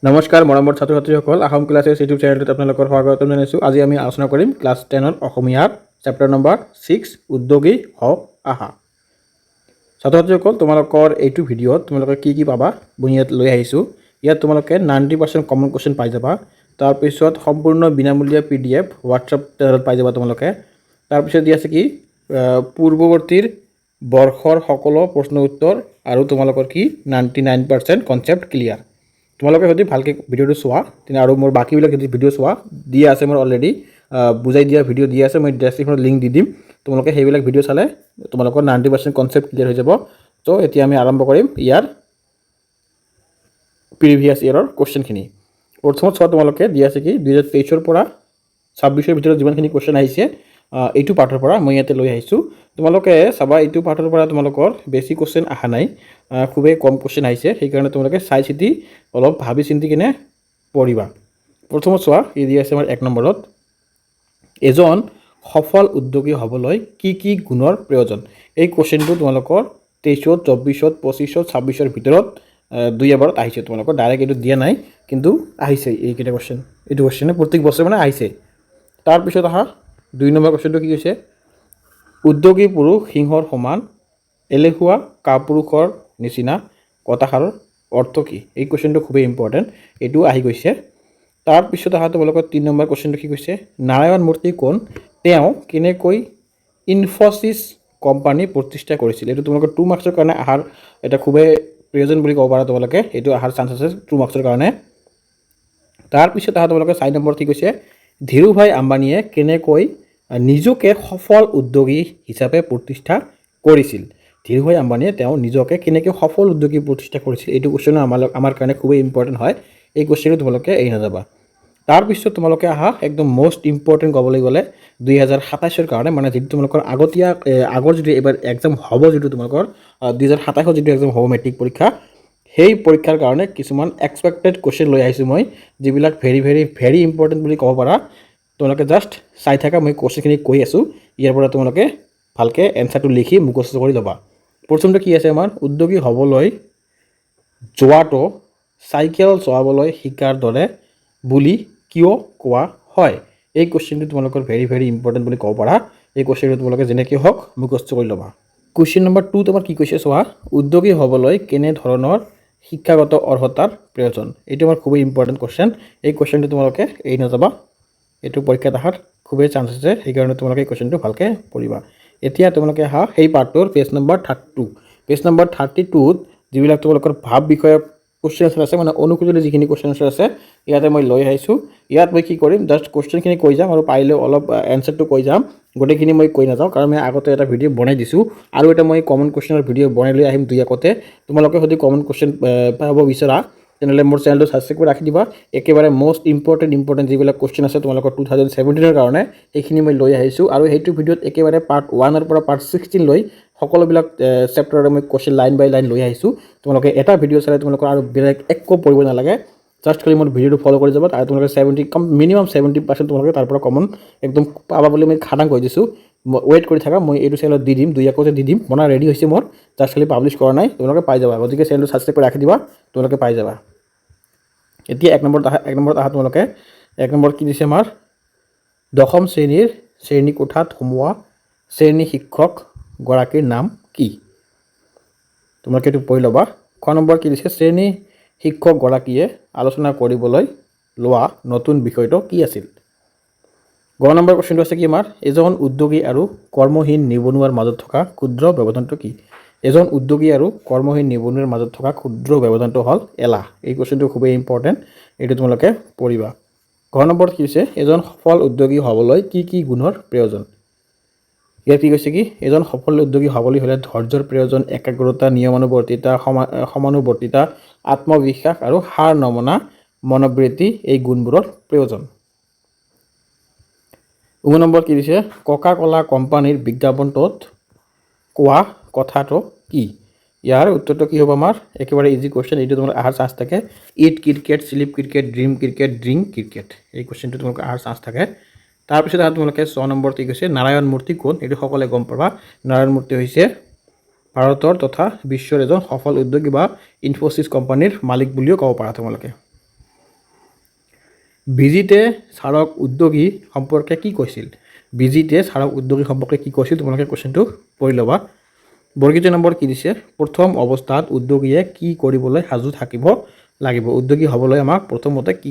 নমস্কাৰ মৰমৰ ছাত্ৰ ছাত্ৰীসকল, আহোম ক্লাছেছ ইউটিউব চেনেলটোত আপোনালোকৰ স্বাগতম জনাইছোঁ। আজি আমি আলোচনা কৰিম ক্লাছ 10ৰ অসমীয়াৰ চেপ্টাৰ নম্বৰ 6, উদ্যোগী হওক আহা। ছাত্ৰ ছাত্ৰীসকল, তোমালোকৰ এইটো ভিডিঅ'ত তোমালোকে কি কি পাবা, মই ইয়াত লৈ আহিছোঁ। ইয়াত তোমালোকে 90% কমন কুৱেশ্যন পাই যাবা। তাৰপিছত সম্পূৰ্ণ বিনামূলীয়া পিডিএফ হোৱাটছআপ চেনেলত পাই যাবা তোমালোকে। তাৰপিছত দি আছে কি পূৰ্বৱৰ্তীৰ বৰ্ষৰ সকলো প্ৰশ্ন উত্তৰ আৰু তোমালোকৰ কি 99% কনচেপ্ট ক্লিয়াৰ। তোমালোকে যদি ভালকৈ ভিডিঅ'টো চোৱা তেনে আৰু মোৰ বাকীবিলাক যদি ভিডিঅ' চোৱা দিয়া আছে, মোৰ অলৰেডি বুজাই দিয়া ভিডিঅ' দিয়া আছে, মই ডেছক্ৰিপশ্যনত লিংক দি দিম। তোমালোকে সেইবিলাক ভিডিঅ' চালে তোমালোকৰ 90% কনচেপ্ট ক্লিয়াৰ হৈ যাব। ত' এতিয়া আমি আৰম্ভ কৰিম ইয়াৰ প্ৰিভিয়াছ ইয়েৰৰ কুৱেশ্যনখিনি। প্ৰথমত চোৱা তোমালোকে, দিয়া আছে কি 2023ৰ পৰা 26ৰ ভিতৰত যিমানখিনি কুৱেশ্যন আহিছে, এইটো পাঠৰ পৰা মই ইয়াতে লৈ আহিছোঁ। তোমালোকে চাবা, এইটো পাঠৰ পৰা তোমালোকৰ বেছি কুৱেশ্যন অহা নাই, খুবেই কম কুৱেশ্যন আহিছে। সেইকাৰণে তোমালোকে চাই চিতি অলপ ভাবি চিন্তি কিনে পঢ়িবা। প্ৰথমত চোৱা, কি দি আছে আমাৰ এক নম্বৰত, এজন সফল উদ্যোগী হ'বলৈ কি কি গুণৰ প্ৰয়োজন? এই কুৱেশ্যনটো তোমালোকৰ 23ত, 24ত, 25ত, 26ৰ ভিতৰত দুই এবাৰত আহিছে। তোমালোকৰ ডাইৰেক্ট এইটো দিয়া নাই, কিন্তু আহিছে এইকেইটা কুৱেশ্যন। এইটো কুৱেশ্যনে প্ৰত্যেক বছৰে মানে আহিছে। তাৰপিছত আহা, দুই নম্বৰ কুৱেশ্যনটো কি কৈছে? উদ্যোগী পুৰুষ সিংহৰ সমান, এলেহুৱা কাপুৰুষৰ নিচিনা কথাষাৰৰ অৰ্থ কি? এই কুৱেশ্যনটো খুবেই ইম্পৰ্টেণ্ট, এইটো আহি গৈছে। তাৰপিছত অহা তোমালোকৰ তিনি নম্বৰ কুৱেশ্যনটো কি কৈছে? নাৰায়ণ মূৰ্তি কোন? তেওঁ কেনেকৈ ইনফ'চিছ কোম্পানী প্ৰতিষ্ঠা কৰিছিল? এইটো তোমালোকৰ 2 মাৰ্কছৰ কাৰণে অহাৰ এটা খুবেই প্ৰয়োজন বুলি ক'ব পাৰা তোমালোকে। এইটো অহাৰ চান্স আছে 2 মাৰ্কছৰ কাৰণে। তাৰপিছত অহা তোমালোকে চাৰি নম্বৰ কি কৈছে? ধীৰুভাই আম্বানীয়ে কেনেকৈ নিজকে সফল উদ্যোগী হিচাপে প্ৰতিষ্ঠা কৰিছিল? ধীৰুভাই আম্বানীয়ে তেওঁ নিজকে কেনেকৈ সফল উদ্যোগী প্ৰতিষ্ঠা কৰিছিল? এইটো কুৱেশ্যনো আমাৰ কাৰণে খুবেই ইম্পৰ্টেণ্ট হয়। এই কুৱেশ্যনটো তোমালোকে এৰি নাযাবা। তাৰপিছত তোমালোকে আহা, একদম মষ্ট ইম্পৰ্টেণ্ট ক'বলৈ গ'লে 2027ৰ কাৰণে, মানে যিটো তোমালোকৰ আগতীয়া আগৰ যিটো এইবাৰ এক্সাম হ'ব, যিটো তোমালোকৰ 2027ত যিটো এক্সাম হ'ব মেট্ৰিক পৰীক্ষা, সেই পৰীক্ষাৰ কাৰণে কিছুমান এক্সপেক্টেড কুৱেশ্যন লৈ আহিছোঁ মই, যিবিলাক ভেৰি ভেৰি ভেৰি ইম্পৰ্টেণ্ট বুলি ক'ব পাৰা। তোমালোকে জাষ্ট চাই থাকা, মই কুৱেশ্যনখিনি কৈ আছোঁ। ইয়াৰ পৰা তোমালোকে ভালকৈ এনচাৰটো লিখি মুখস্থ কৰি ল'বা। প্ৰথমটো কি আছে আমাৰ? উদ্যোগী হ'বলৈ যোৱাটো চাইকেল চলাবলৈ শিকাৰ দৰে বুলি কিয় কোৱা হয়? এই কুৱেশ্যনটো তোমালোকৰ ভেৰি ভেৰি ইম্পৰ্টেণ্ট বুলি ক'ব পাৰা। এই কুৱেশ্যনটো তোমালোকে যেনেকৈ হওক মুখস্থ কৰি ল'বা। কুৱেশ্যন নম্বৰ 2 তোমাৰ কি কৈছে চোৱা, উদ্যোগী হ'বলৈ কেনেধৰণৰ শিক্ষাগত অৰ্হতাৰ প্ৰয়োজন? এইটো আমাৰ খুবেই ইম্পৰ্টেণ্ট কুৱেশ্যন। এই কুৱেশ্যনটো তোমালোকে এৰি নাযাবা। এইটো পৰীক্ষাত অহাৰ খুবেই চান্স আছে, সেইকাৰণে তোমালোকে এই কুৱেশ্যনটো ভালকৈ পঢ়িবা। এতিয়া তোমালোকে আহা সেই পাৰ্টটোৰ পেজ নম্বৰ 32। পেজ নম্বৰ 32ত যিবিলাক তোমালোকৰ ভাৱ বিষয়ক কুৱেশ্যন এনচাৰ আছে, মানে অনুসূচী যিখিনি কুৱেশ্যন এনচাৰ আছে, ইয়াতে মই লৈ আহিছোঁ। ইয়াত মই কি কৰিম, জাষ্ট কুৱেশ্যনখিনি কৈ যাম আৰু পাৰিলেও অলপ এনচাৰটো কৈ যাম। গোটেইখিনি মই কৈ নাযাওঁ, কাৰণ মই আগতে এটা ভিডিঅ' বনাই দিছোঁ আৰু এটা মই কমন কুৱেশ্যনৰ ভিডিঅ' বনাই লৈ আহিম দুই একতে। তোমালোকে যদি কমন কুৱেশ্যন পাব বিচৰা, তেনেহ'লে মোৰ চেনেলটো ছাবস্ক্ৰাইব কৰি ৰাখি দিবা। একেবাৰে মষ্ট ইম্পৰ্টেণ্ট ইম্পৰ্টেণ্ট যিবিলাক কুৱেশ্যন আছে তোমালোকৰ 2017ৰ কাৰণে, সেইখিনি মই লৈ আহিছোঁ। আৰু সেইটো ভিডিঅ'ত একেবাৰে পাৰ্ট 1ৰ পৰা পাৰ্ট 16 লৈ সকলোবিলাক চেপ্টাৰৰে মই কুৱেশ্যন লাইন বাই লাইন লৈ আহিছোঁ। তোমালোকে এটা ভিডিঅ' চালে তোমালোকৰ আৰু বেলেগ একো পঢ়িব নালাগে। জাষ্ট খালি মোৰ ভিডিঅ'টো ফ'ল' কৰি যাব আৰু তোমালোকে 70 কম মিনিমাম 70% তোমালোকে তাৰ পৰা কমন একদম পাবা বুলি মই খাটাং কৈ দিছোঁ। ৱেইট কৰি থাকা, মই এইটো চেনেলত দি দিম, দুই একতে দি দিম। বনাই ৰেডি হৈছে মোৰ, জাষ্ট খালি পাব্লিছ কৰা নাই। তোমালোকে পাই যাবা। গতিকে চেনেলটো ছাবস্ক্ৰাইব কৰি ৰাখি দিবা, তোমালোকে পাই যাবা। এতিয়া এক নম্বৰত আহা। এক নম্বৰত আহা তোমালোকে। এক নম্বৰত কি দিছে আমাৰ? দশম শ্ৰেণীৰ শ্ৰেণীকোঠাত সোমোৱা শ্ৰেণী শিক্ষক গৰাকীৰ নাম কি? তোমালোকে এইটো পঢ়ি ল'বা। খ নম্বৰ কি দিছে? শ্ৰেণী শিক্ষকগৰাকীয়ে আলোচনা কৰিবলৈ লোৱা নতুন বিষয়টো কি আছিল? গ নম্বৰ কুৱেশ্যনটো আছে কি আমাৰ? এজন উদ্যোগী আৰু কৰ্মহীন নিবনুৱাৰ মাজত থকা ক্ষুদ্ৰ ব্যৱধানটো কি? এজন উদ্যোগী আৰু কৰ্মহীন নিবনুৱাৰ মাজত থকা ক্ষুদ্ৰ ব্যৱধানটো হ'ল এলাহ। এই কুৱেশ্যনটো খুবেই ইম্পৰ্টেণ্ট, এইটো তোমালোকে পঢ়িবা। ঘ নম্বৰত কি হৈছে? এজন সফল উদ্যোগী হ'বলৈ কি কি গুণৰ প্ৰয়োজন? ইয়াত কি কৈছে কি, এজন সফল উদ্যোগী হ'বলৈ হ'লে ধৈৰ্যৰ প্ৰয়োজন, একাগ্ৰতা, নিয়মানুৱৰ্তিতা, সমানুৱৰ্তিতা, আত্মবিশ্বাস আৰু হাৰ নমনা মনোবৃত্তি, এই গুণবোৰৰ প্ৰয়োজন। উ নম্বৰ কি দিছে? ককা কলা কোম্পানীৰ বিজ্ঞাপনটোত কোৱা কথাটো কি? ইয়াৰ উত্তৰটো কি হ'ব আমাৰ? একেবাৰে ইজি কুৱেশ্যন, এইটো তোমাৰ অহাৰ চান্স থাকে। Eat cricket, sleep cricket, dream cricket, drink cricket। এই কুৱেশ্যনটো তোমালোকৰ অহাৰ চান্স থাকে। তাৰপিছত আহা তোমালোকে, ছয় নম্বৰত কি কৈছে? নাৰায়ণ মূৰ্তি কোন? এইটো সকলোৱে গম পাবা। নাৰায়ণ মূৰ্তি হৈছে ভাৰতৰ তথা বিশ্বৰ এজন সফল উদ্যোগী বা ইনফ'চিছ কোম্পানীৰ মালিক বুলিও ক'ব পাৰা তোমালোকে। বিজিতে ছাৰক উদ্যোগী সম্পৰ্কে কি কৈছিল? বিজিতে ছাৰক উদ্যোগী সম্পৰ্কে কি কৈছিল? তোমালোকে কুৱেশ্যনটো পঢ়ি ল'বা। বৰ্গীত নম্বৰ কি দিছে? প্ৰথম অৱস্থাত উদ্যোগীয়ে কি কৰিবলৈ সাজু থাকিব লাগিব? উদ্যোগী হ'বলৈ আমাক প্ৰথমতে কি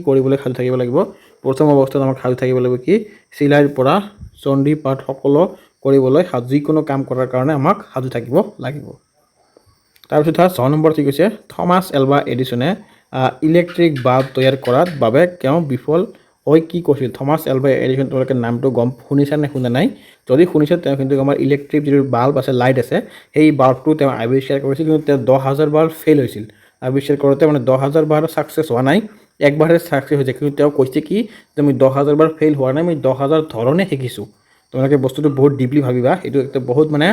কৰিবলৈ সাজু থাকিব লাগিব? প্ৰথম অৱস্থাত আমাক সাজু থাকিব লাগিব কি? চিলাইৰ পৰা চণ্ডী পাঠ সকলো কৰিবলৈ সাজু, যিকোনো কাম কৰাৰ কাৰণে আমাক সাজু থাকিব লাগিব। তাৰপিছত 6 নম্বৰ কি কৈছে? থমাছ এলভা এডিছনে ইলেক্ট্ৰিক বাল্ব তৈয়াৰ কৰাৰ বাবে তেওঁ বিফল হৈ কি কৈছিল? থমাছ এলভা এডিছন, তোমালোকে নামটো গম শুনিছা নে শুনা নাই? যদি শুনিছে, তেওঁ কিন্তু আমাৰ ইলেক্ট্ৰিক যিটো বাল্ব আছে, লাইট আছে, সেই বাল্বটো তেওঁ আৱিষ্কাৰ কৰিছিল। কিন্তু তেওঁ 10,000 বাৰ ফেইল হৈছিল আৱিষ্কাৰ কৰোঁতে। মানে 10,000 বাৰ ছাকচেছ হোৱা নাই, একবাৰহে ছাকচেছ হৈছে। কিন্তু তেওঁ কৈছে কি যে মই 10,000 বাৰ ফেইল হোৱা নাই, মই 10,000 ধৰণে শিকিছোঁ। তোমালোকে বস্তুটো বহুত ডিপলি ভাবিবা। এইটো একটা বহুত মানে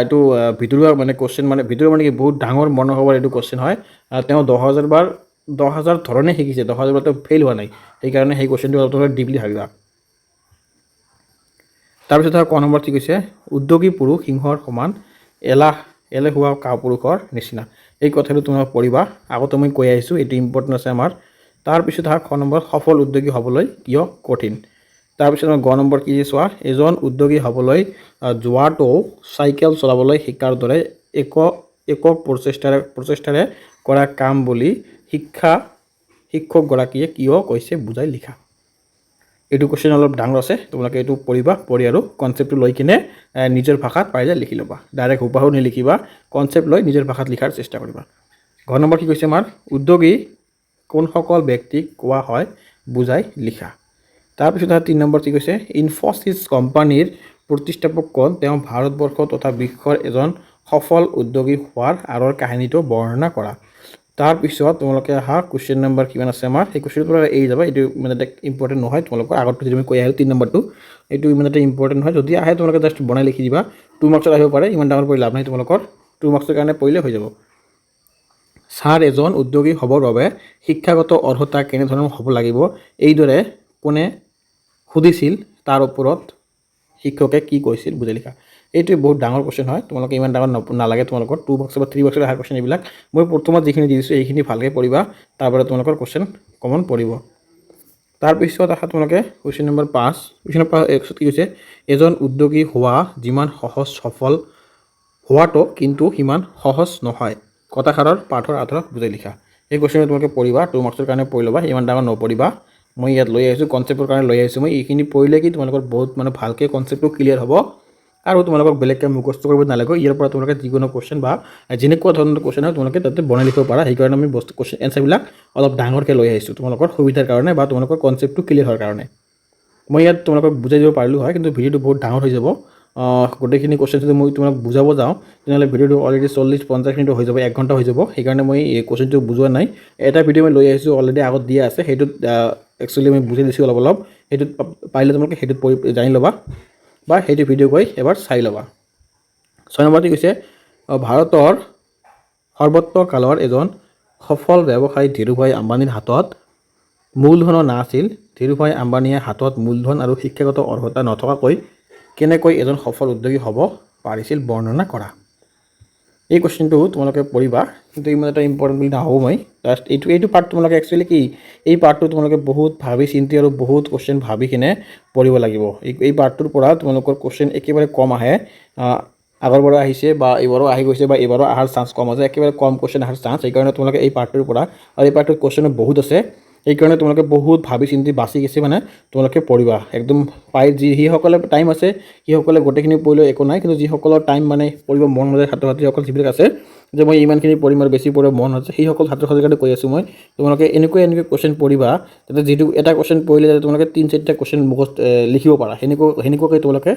এইটো ভিতৰুৱা মানে কুৱেশ্যন, মানে ভিতৰুৱা মানে কি, বহুত ডাঙৰ মনোভাৱৰ এইটো কুৱেশ্যন হয়। তেওঁ 10,000 বাৰ, 10,000 ধৰণে শিকিছে, 10,000 বাৰ তেওঁ ফেইল হোৱা নাই। সেইকাৰণে সেই কুৱেশ্যনটো অলপ তোমালোকে ডিপলি ভাবিবা। তাৰপিছত ক নম্বৰ কি কৈছে? উদ্যোগী পুৰুষ সিংহৰ সমান, এলেহুৱা কাপুৰুষৰ নিচিনা। এই কথাটো তোমালোকে পঢ়িবা। আগতে মই কৈ আহিছোঁ, এইটো ইম্পৰ্টেণ্ট আছে আমাৰ। তাৰপিছত আহা খ নম্বৰ, সফল উদ্যোগী হ'বলৈ কিয় কঠিন? তাৰপিছত আমাৰ গ নম্বৰ কি চোৱা, এজন উদ্যোগী হ'বলৈ যোৱাটো চাইকেল চলাবলৈ শিকাৰ দৰে একক প্ৰচেষ্টাৰে কৰা কাম বুলি শিক্ষকগৰাকীয়ে কিয় কৈছে বুজাই লিখা। এইটো কুৱেশ্যন অলপ ডাঙৰ আছে। তোমালোকে এইটো পঢ়িবা, পঢ়ি আৰু কনচেপ্টটো লৈ কিনে নিজৰ ভাষাত পাৰিলে লিখি ল'বা। ডাইৰেক্ট হুবাহু নিলিখিবা, কনচেপ্ট লৈ নিজৰ ভাষাত লিখাৰ চেষ্টা কৰিবা। ঘ নম্বৰ কি কৈছে আমাৰ? উদ্যোগী কোনসকল ব্যক্তিক কোৱা হয় বুজাই লিখা। তাৰপিছত আৰু 3 নম্বৰ কি কৈছে? ইনফ'চিছ কোম্পানীৰ প্ৰতিষ্ঠাপক কোন? তেওঁ ভাৰতবৰ্ষ তথা বিশ্বৰ এজন সফল উদ্যোগী হোৱাৰ আঁৰৰ কাহিনীটো বৰ্ণনা কৰা। তাৰপিছত তোমালোকে আহা, কুৱেশ্যন নম্বৰ কিমান আছে আমাৰ? সেই কুৱেশ্যনটো তোমালোকে এৰি যাবা। এইটো ইমান এটা ইম্পৰ্টেণ্ট নহয় তোমালোকৰ। আগতটো যিটো আমি কৈ আহিলোঁ 3 নম্বৰটো, এইটো ইমান এটা ইম্পৰ্টেণ্ট নহয়। যদি আহে, তোমালোকে জাষ্ট বনাই লিখি দিবা। 2 মাৰ্কছত আহিব পাৰে। ইমান ডাঙৰ পঢ়ি লাভ নাই তোমালোকৰ। 2 মাৰ্কছৰ কাৰণে পঢ়িলে হৈ যাব। ছাৰ, এজন উদ্যোগী হ'বৰ বাবে শিক্ষাগত অৰ্হতা কেনেধৰণৰ হ'ব লাগিব? এইদৰে কোনে সুধিছিল? তাৰ ওপৰত শিক্ষকে কি কৈছিল বুজাই লিখা। এইটোৱে বহুত ডাঙৰ কুৱেশ্যন হয়। তোমালোকে ইমান ডাঙৰ নালাগে। তোমালোকৰ 2 মাৰ্কছৰ বা 3 মাৰ্কছৰ অহা কুৱেশ্যন এইবিলাক। মই প্ৰথমত যিখিনি দি দিছোঁ, এইখিনি ভালকৈ পঢ়িবা। তাৰ পৰা তোমালোকৰ কুৱেশ্যন কমন পৰিব। তাৰপিছত আহা তোমালোকে কুৱেশ্যন নম্বৰ 5। কুৱেশ্যন নম্বৰ 5 কি কৈছে? এজন উদ্যোগী হোৱা যিমান সহজ, সফল হোৱাটো কিন্তু সিমান সহজ নহয়। কথাষাৰৰ পাঠৰ আধাৰত বুজাই লিখা। এই কুৱেশ্যনটো তোমালোকে পঢ়িবা। 2 মাৰ্কছৰ কাৰণে পঢ়ি ল'বা। ইমান ডাঙৰ নপঢ়িবা। মই ইয়াত লৈ আহিছোঁ, কনচেপ্টৰ কাৰণে লৈ আহিছোঁ মই। এইখিনি পঢ়িলে কি তোমালোকৰ বহুত মানে ভালকৈ কনচেপ্টটো ক্লিয়াৰ হ'ব আৰু তোমালোকক বেলেগকৈ মুখস্থ কৰিব নালাগে। ইয়াৰ পৰা তোমালোকে যিকোনো কুৱেশ্যন বা যেনেকুৱা ধৰণৰ কুৱেশ্যন হয়, তোমালোকে তাতে বনাই লিখিব পাৰা। সেইকাৰণে আমি বস্তু কুৱেশ্যন এনচাৰবিলাক অলপ ডাঙৰকৈ লৈ আহিছোঁ তোমালোকৰ সুবিধাৰ কাৰণে বা তোমালোকৰ কনচেপ্টটো ক্লিয়াৰ হোৱাৰ কাৰণে। মই ইয়াত তোমালোকক বুজাই দিব পাৰিলোঁ হয়, কিন্তু ভিডিঅ'টো বহুত ডাঙৰ হৈ যাব। গোটেইখিনি কুৱেশ্যন যদি মই তোমাক বুজাব যাওঁ, তেনেহ'লে ভিডিঅ'টো অলৰেডি 40-50 মিনিট হৈ যাব, এক ঘণ্টা হৈ যাব। সেইকাৰণে মই এই কুৱেশ্যনটো বুজোৱা নাই। এটা ভিডিঅ' মই লৈ আহিছোঁ, অলৰেডি আগত দিয়া আছে। সেইটোত একচুৱেলি মই বুজাই দিছোঁ অলপ অলপ। সেইটোত পাৰিলে তোমালোকে সেইটোত পঢ়ি জানি ল'বা বা সেইটো ভিডিঅ' গৈ এবাৰ চাই ল'বা। 6 নম্বৰটো কৈছে, ভাৰতৰ সৰ্বত্ৰ কালৰ এজন সফল ব্যৱসায়ী ধীৰুভাই আম্বানীৰ হাতত মূলধনো নাছিল। ধীৰুভাই আম্বানীয়ে হাতত মূলধন আৰু শিক্ষাগত অৰ্হতা নথকাকৈ কেনেকৈ এজন সফল উদ্যোগী হ'ব পাৰিছিল বৰ্ণনা কৰা। এই কুৱেশ্যনটো তোমালোকে পঢ়িবা, কিন্তু ইমান এটা ইম্পৰ্টেণ্ট বুলি নাভাবোঁ মই। জাষ্ট এইটো পাৰ্ট তোমালোকে একচুৱেলি কি, এই পাৰ্টটো তোমালোকে বহুত ভাবি চিন্তি আৰু বহুত কুৱেশ্যন ভাবি কিনে পঢ়িব লাগিব। এই পাৰ্টটোৰ পৰা তোমালোকৰ কুৱেশ্যন একেবাৰে কম আহে। আগৰবাৰো আহিছে বা এইবাৰো আহি গৈছে বা এইবাৰো অহাৰ চান্স কম আছে। একেবাৰে কম কুৱেশ্যন অহাৰ চান্স। সেইকাৰণে তোমালোকে এই পাৰ্টটোৰ পৰা, আৰু এই পাৰ্টটোত কুৱেশ্যনো বহুত আছে, সেইকাৰণে তোমালোকে বহুত ভাবি চিন্তি বাছি গেছি মানে তোমালোকে পঢ়িবা একদম পাই। যিসকলে টাইম আছে, সেইসকলে গোটেইখিনি পঢ়িলেও একো নাই। কিন্তু যিসকলৰ টাইম মানে পঢ়িব মন নাযায়, ছাত্ৰ ছাত্ৰীসকল যিবিলাক আছে যে মই ইমানখিনি পঢ়িম আৰু বেছি পঢ়িব মন নাযায়, সেইসকল ছাত্ৰ ছাত্ৰীৰ কাৰণে কৈ আছোঁ মই, তোমালোকে এনেকুৱা এনেকুৱা কুৱেশ্যন পঢ়িবা যাতে যিটো এটা কুৱেশ্যন পঢ়িলে যাতে তোমালোকে তিনি চাৰিটা কুৱেশ্যন মুখস্থ লিখিব পাৰা। সেনেকুৱাকৈ তোমালোকে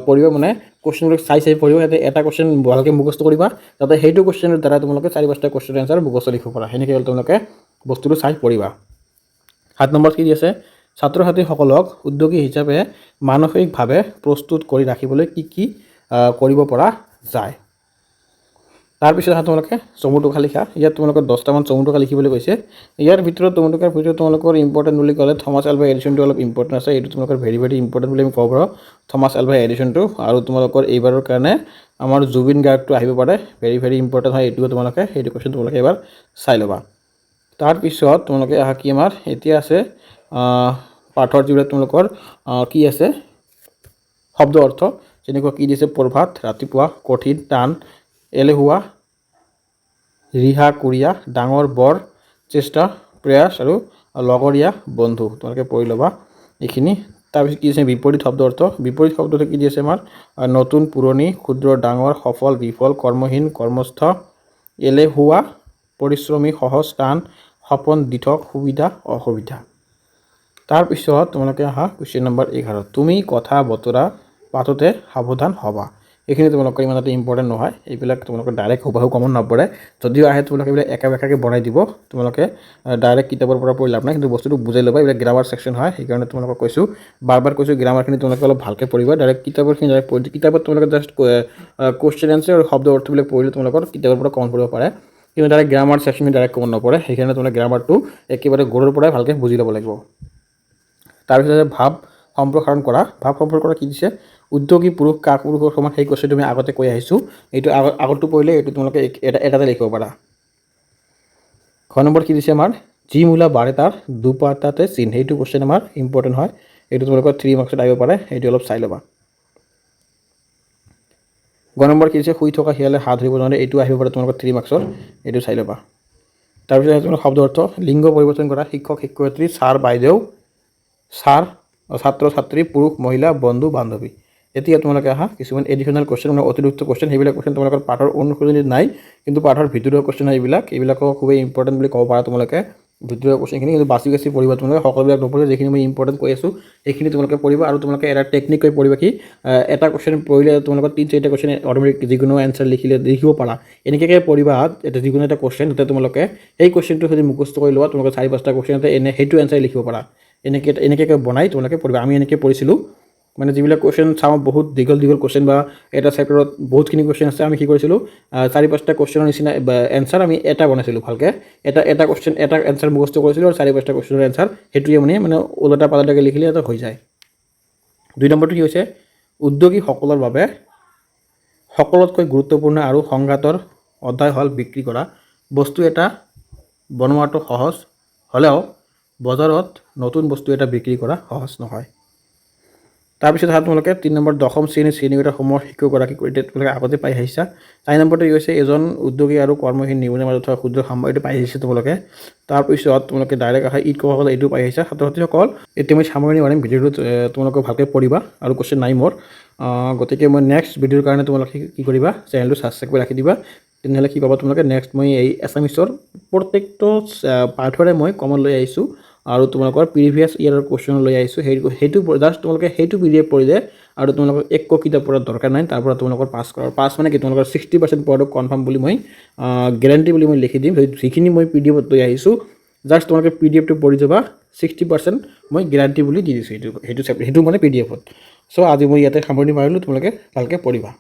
পঢ়িবা। মানে কুৱেশ্যনবিলাক চাই চাই পঢ়িবা যাতে এটা কুৱেশ্যন ভালকৈ মুখস্থ কৰিবা, যাতে সেইটো কুৱেশ্যনৰ দ্বাৰা তোমালোকে চাৰি পাঁচটা কুৱেশ্যন এনচাৰ মুখস্থ লিখিব পাৰা। সেনেকৈ তোমালোকে বস্তুটো চাই পঢ়িবা। 7 নম্বৰত কি দি আছে? ছাত্ৰ ছাত্ৰীসকলক উদ্যোগী হিচাপে মানসিকভাৱে প্ৰস্তুত কৰি ৰাখিবলৈ কি কি কৰিব পৰা যায়? তাৰপিছত আহা তোমালোকে চমু টোকা লিখা। ইয়াত তোমালোকৰ 10টামান চমু টোকা লিখিবলৈ কৈছে। ইয়াৰ ভিতৰত চমু টোকাৰ ভিতৰত তোমালোকৰ ইম্পৰ্টেণ্ট বুলি ক'লে থমাছ এলভা এডিশ্যনটো অলপ ইম্পৰ্টেণ্ট আছে। এইটো তোমালোকৰ ভেৰি ভেৰি ইম্পৰ্টেণ্ট বুলি আমি ক'ব পাৰোঁ, থমাছ এলভা এডিশ্যনটো। আৰু তোমালোকৰ এইবাৰৰ কাৰণে আমাৰ জুবিন গাৰ্গটো আহিব পাৰে। ভেৰি ভেৰি ইম্পৰ্টেণ্ট হয় এইটোও। তোমালোকে সেইটো কুৱেশ্যন তোমালোকে এবাৰ চাই ল'বা। তাৰপিছত তোমালোকে আহা, কি আমাৰ এতিয়া আছে পাঠৰ যিবিলাক তোমালোকৰ কি আছে, শব্দ অৰ্থ, যেনেকুৱা কি দিছে? প্ৰভাত, ৰাতিপুৱা, কঠিন, টান, এলেহুৱা, ৰিহা, কুৰিয়া, ডাঙৰ, বৰ, চেষ্টা, প্ৰয়াস আৰু লগৰীয়া, বন্ধু। তোমালোকে পঢ়ি ল'বা এইখিনি। তাৰপিছত কি আছে? বিপৰীত শব্দ অৰ্থ। বিপৰীত শব্দটো কি দি আছে আমাৰ? নতুন, পুৰণি, ক্ষুদ্ৰ, ডাঙৰ, সফল, বিফল, কৰ্মহীন, কৰ্মস্থ, এলেহুৱা, পৰিশ্ৰমী, সহজ, টান, সপোন, দিঠক, সুবিধা, অসুবিধা। তাৰপিছত তোমালোকে আহা কুৱেশ্যন নম্বৰ 11। তুমি কথা বতৰা পাতোতে সাৱধান হ'বা। এইখিনি তোমালোকৰ ইমান এটা ইম্পৰ্টেণ্ট নহয়। এইবিলাক তোমালোকৰ ডাইৰেক্ট হুবহু কমন নপৰে। যদিও আহে, তোমালোকে এইবিলাক একা বেকাকৈ বনাই দিব। তোমালোকে ডাইৰেক্ট কিতাপৰ পৰা পঢ়ি লাভ নাই, কিন্তু বস্তুটো বুজাই ল'বা। এইবিলাক গ্ৰামাৰ ছেকশ্যন হয়, সেইকাৰণে তোমালোকক কৈছোঁ, বাৰ বাৰ কৈছোঁ, গ্ৰামাৰখিনি তোমালোকে অলপ ভালকৈ পঢ়িবা। ডাইৰেক্ট কিতাপৰখিনি ডাইৰেক্ট পঢ়ি, কিতাপত তোমালোকে জাষ্ট কুৱেশ্যন এনচাৰ আৰু শব্দ অৰ্থবিলাক পঢ়িলে তোমালোকৰ কিতাপৰ পৰা কমন পৰিব পাৰে। কিন্তু ডাইৰেক্ট গ্ৰামাৰ ছেকশ্যনখিনি ডাইৰেক্ট কমন নপৰে। সেইকাৰণে তোমালোকে গ্ৰামাৰটো একেবাৰে গৰুৰ পৰাই ভালকৈ বুজি ল'ব লাগিব। তাৰপিছত আছে ভাৱ সম্প্ৰসাৰণ কৰা। ভাৱ সম্প্ৰসাৰণ কৰা কি দিছে? উদ্যোগী পুৰুষ কাক পুৰুষৰ সমান? সেই কুৱেশ্যনটো আমি আগতে কৈ আহিছোঁ। এইটো আগৰটো পঢ়িলে এইটো তোমালোকে এটা এটাতে লিখিব পাৰা। ঘ নম্বৰ কি দিছে আমাৰ? যি মূলা বাঢ়ে তাৰ দুপাতাতে চিন। সেইটো কুৱেশ্যন আমাৰ ইম্পৰ্টেণ্ট হয়। এইটো তোমালোকৰ 3 মাৰ্কছত আহিব পাৰে। সেইটো অলপ চাই ল'বা। গ নম্বৰ কি দিছে? শুই থকা শিয়ালে হাঁহ ধৰিব নোৱাৰে। এইটো আহিব পাৰে তোমালোকৰ 3 মাৰ্কছৰ। এইটো চাই ল'বা। তাৰপিছত আছে তোমালোকৰ শব্দ অৰ্থ। লিংগ পৰিৱৰ্তন কৰা। শিক্ষক, শিক্ষয়িত্ৰী, ছাৰ, বাইদেউ, ছাৰ, ছাত্ৰ, ছাত্ৰী, পুৰুষ, মহিলা, বন্ধু, বান্ধৱী। এতিয়া তোমালোকে আহা কিছুমান এডিশ্যনেল কুৱেশ্যন, মানে অতিৰিক্ত কুৱেশ্যন। সেইবিলাক কুৱেশ্যন তোমালোকৰ পাঠৰ অনুশীলনীত নাই, কিন্তু পাঠৰ ভিতৰুৱা কুৱেশ্যন হয় এইবিলাক। এইবিলাকো খুবেই ইম্পৰ্টেণ্ট বুলি ক'ব পাৰা তোমালোকে। ভিতৰুৱা কুৱেশ্যনখিনি কিন্তু বাছি বাছি পঢ়িবা তোমালোকে। সকলোবিলাক নপঢ়িবা। যিখিনি মই ইম্পৰ্টেণ্ট কৈ আছোঁ, সেইখিনি তোমালোকে পঢ়িবা। আৰু তোমালোকে এটা টেকনিক কৰি পঢ়িবা কি, এটা কুৱেশ্যন পঢ়িলে তোমালোকৰ তিনি চাৰিটা কুৱেশ্যন অট'মেটিক যিকোনো এনচাৰ লিখিলে লিখিব পাৰা। এনেকৈ পঢ়িবা এটা যিকোনো এটা কুৱেশ্যন, যাতে তোমালোকে সেই কুৱেশ্যনটো যদি মুখস্থ কৰি লোৱা, তোমালোকে চাৰি পাঁচটা কুৱেশ্যনতে এনে সেইটো এনচাৰ লিখিব পাৰা। এনেকৈ বনাই তোমালোকে পঢ়িবা। আমি এনেকৈ পঢ়িছিলোঁ। মানে যিবিলাক কুৱেশ্যন চাওঁ, বহুত দীঘল দীঘল কুৱেশ্যন বা এটা চেপ্টাৰত বহুতখিনি কুৱেশ্যন আছে, আমি কি কৰিছিলোঁ, চাৰি পাঁচটা কুৱেশ্যনৰ নিচিনা এনচাৰ আমি এটা বনাইছিলোঁ। ভালকৈ এটা এটা কুৱেশ্যন, এটা এনচাৰ মুখস্থ কৰিছিলোঁ আৰু চাৰি পাঁচটা কুৱেশ্যনৰ এনচাৰ সেইটোৱে মানে মানে ওলটা পালটাকৈ লিখিলে এটা হৈ যায়। 2 নম্বৰটো কি হৈছে? উদ্যোগীসকলৰ বাবে সকলোতকৈ গুৰুত্বপূৰ্ণ আৰু সংঘাতৰ অধ্যায় হ'ল বিক্ৰী কৰা। বস্তু এটা বনোৱাটো সহজ হ'লেও বজাৰত নতুন বস্তু এটা বিক্ৰী কৰা সহজ নহয়। তাৰপিছত আহা তোমালোকে 3 নম্বৰ। দশম শ্ৰেণীৰ শ্ৰেণীকোঠাসমূহৰ শিক্ষকগৰাকী কৰি, তোমালোকে আগতে পাই আহিছা। 4 নম্বৰটো কি হৈছে? এজন উদ্যোগী আৰু কৰ্মহীন নিবনুৱাৰ মাজত থকা ক্ষুদ্ৰ সাম্য, এইটো পাই আহিছে তোমালোকে। তাৰপিছত তোমালোকে ডাইৰেক্ট আহা ঈদ কসকল, এইটো পাই আহিছা। ছাত্ৰ ছাত্ৰীসকল, এতিয়া মই সামৰণি মাৰিম ভিডিঅ'টোত। তোমালোকে ভালকৈ পঢ়িবা আৰু কুৱেশ্যন নাই মোৰ। গতিকে মই নেক্সট ভিডিঅ'ৰ কাৰণে তোমালোকে কি কৰিবা? চেনেলটো ছাবস্ক্ৰাইব কৰি ৰাখি দিবা। তেনেহ'লে কি পাবা তোমালোকে? নেক্সট মই এই এছামিছৰ প্ৰত্যেকটো পাঠৰে মই কমন লৈ আহিছোঁ আৰু তোমালোকৰ প্ৰিভিয়াছ ইয়েৰৰ কুৱেশ্যন লৈ আহিছোঁ। সেইটো জাষ্ট তোমালোকে সেইটো পিডিএফ পঢ়িলে আৰু তোমালোকৰ একো কিতাপ পঢ়াৰ দৰকাৰ নাই। তাৰ পৰা তোমালোকৰ পাছ কৰাৰ, পাছ মানে কি, তোমালোকৰ 60% পোৱাটো কনফাৰ্ম বুলি মই গেৰেণ্টি বুলি মই লিখি দিম। যিখিনি মই পিডিএফত লৈ আহিছোঁ, জাষ্ট তোমালোকে পিডিএফটো পঢ়ি যাবা, 60% মই গেৰাণ্টি বুলি দি দিছোঁ। সেইটো সেইটো সেইটো মানে পিডিএফত। চ' আজি মই ইয়াতে সামৰণি মাৰিলোঁ। তোমালোকে ভালকৈ পঢ়িবা।